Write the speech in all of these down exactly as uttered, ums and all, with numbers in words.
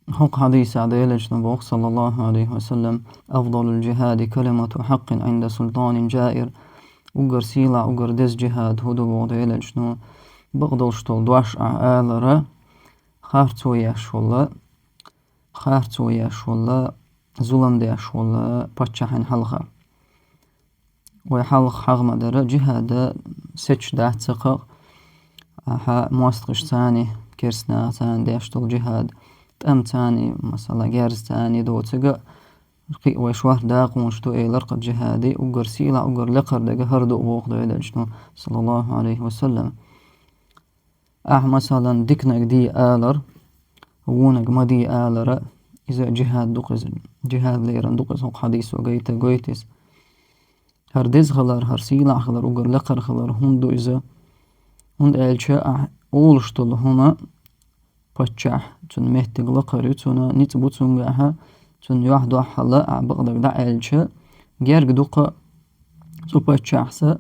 ХӀокху хьадисехь Делан Элчано боху, саллаллаху алейхи ва саллям: «Афдалул джихади калимату хьаккин Ӏинда султанин джаир». Уггар сийлахь, уггар деза джихад хӀун ду боху Делан Элчано? Бакъдолуш долу дош ахь алара, харцо еш волу, харцо еш волу, зулам деш волу паччахьан хьалха. Вай хьалха хьагӀ ма дара, джихад сецаш дац ца кхаъ, ахьа мостагӀашцани, керстанашцани деш долу джихад, тӀамцани, масала, герзацани доцург а, кхин а вай шорта дакъонаш ду, элира кху джихадан, уггар сийлахь, уггар лекхара дерг хӀара ду боху Делан Элчано, саллаллаху алейхи ва саллям. Ахьа, масалан, диканиг де алар, вониг ма де алара, иза джихад ду-кх иза, джихад лерина ду-кх иза, хӀокху хьадисо гайта, гойту иза. ХӀара деза хилар, хӀара сийлахь хилар, уггар лекхара хилар хӀунда ду иза? ХӀунда аьлча ахьа олуш долу хӀума паччахь, цуьнан меттиг лакхара ю, цуьнан ницкъ бу цуьнгахь, цуьнан юьхь дуьхьал ахьа бакъдерг дӀааьлча, герга ду-кх цу паччахьца,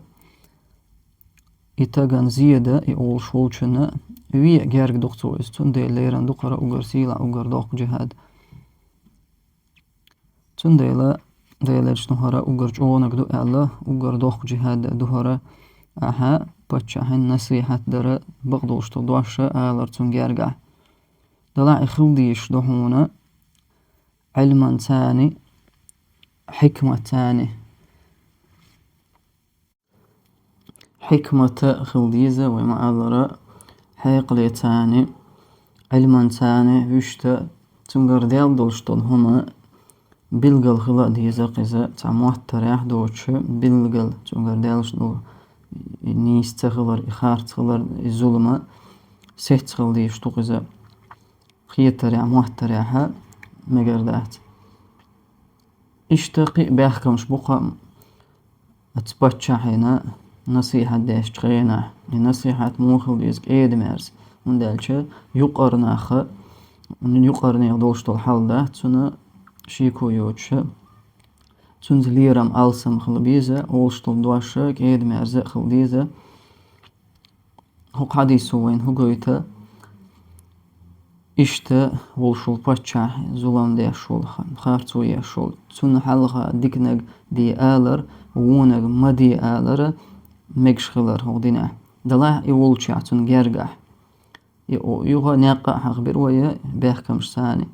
и стагана зе дан, и олуш волчунна вен герга ду-кх цо иза, цундела лерина ду-кх хӀара уггар сийлахь, уггар доккха джихад. Цундела Делан Элчано хӀара уггар чӀогӀаниг ду аьлла, уггар доккха джихад ду хӀара, ахьа паччахьан насихьат дара, бакъдолуш долу дош алара цунна гергахь. Делахь и хила дезаш ду хьуна Ӏилманцани, хьикматцани. Хьикмат хила деза, вай ма-аллара, хьекъалецани, Ӏилманцани, вуьшта цуьнгара даьлла долуш долу хӀума билггал хила а деза-кх иза, цхьа моттарехь доцуш, билггал цуьнгара даьллаш долу и нийса ца хилар, и харц хилар, и зулам сецна хила дезаш ду-кх иза, хетарехь, моттарехь а мегар дац. Иштта кхин а бехкамаш бу-кх оцу паччахьна насихьат дечу хенахь, и насихьат муха хила деза? КӀеда-мерза. ХӀунда аьлча юкъара нах, юкъарнех долуш долу хьал дац цуьнан шеко йоцуш, цуьнца лерам, алсам хила беза, олуш долу дош кӀеда-мерза а хила деза. ХӀокху хьадисо вайна хӀун гойту? Иштта волуш волу паччахь, зулам деш волу, ха-, харцо еш волу, цунна хьалха диканиг де алар, вониг ма де алара мегаш хилар хӀокху динехь. Делахь и волчохь, цунна гергахь. И о-, юха некъ а хьахабира вай бехкамашцани,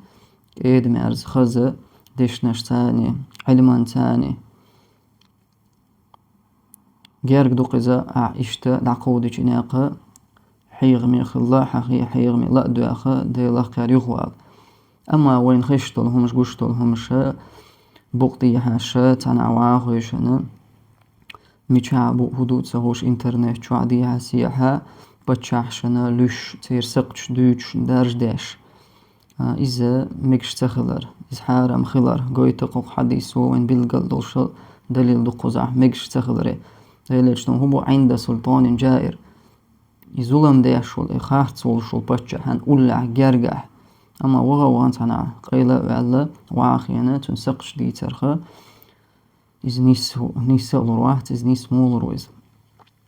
кӀеда-мерза хаза дешнашцани, Ӏилманцани. Герга ду-кх иза, ахьа иштта дӀакховдийча некъа хьехаме хилла, хьан хи-, хьехаме ла а доьгӀна, Делах кхара юхавала. Амма вайна хезаш долу хӀумаш, гуш долу хӀумаш, букъ дехьаш, цхьанхьа ваха хевшина, мичахь бу, хӀун ду ца хууш, интернет чохь дехьа, сехьа, паччахьашна луьйш, церан сакхташ дуьйцуш, дарж деш. А, иза мегаш ца хилар, иза хьарам хилар гойту-кх хӀокху хьадисо вайна билггал долуш, далил ду кхузахь мегаш ца хиларе. Делан Элчано хӀун боху: «Ӏинда султанин джаир». И зулам деш волу, и харц волуш волу паччахьан уллехь, гергахь. Амма ваха а вахана, цхьанхьа къайла а ваьлла, ваха хиъна, цуьнан сакхташ дийцарх, иза нис-, нисса а лур вац, иза нисса муха лур ву иза?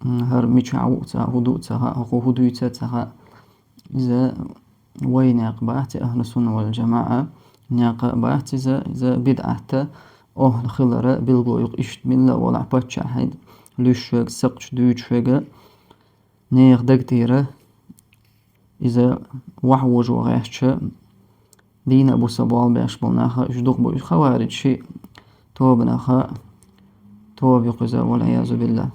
М, хӀара мичахь ву ца, хӀун ду ца хаьа, хӀокхо хӀун дуьйцу ца хаьа. Иза вай некъ бац, и ахьлу сунна вал джамаӀа некъ бац иза, иза бидӀат, охьа хилара билгало ю-кх. Иштта милла а валахь паччахь хьайна, луьйш верг, сакхташ дуьйцуш верг, нехан даг тӀера иза ваха вожо гӀерташ, дийна а, буса а болх беш болу нах, уьш дукха бу, уьш хаварижийн тобанах тоба ю-кх иза, вал-Ӏиязу биллахӀ.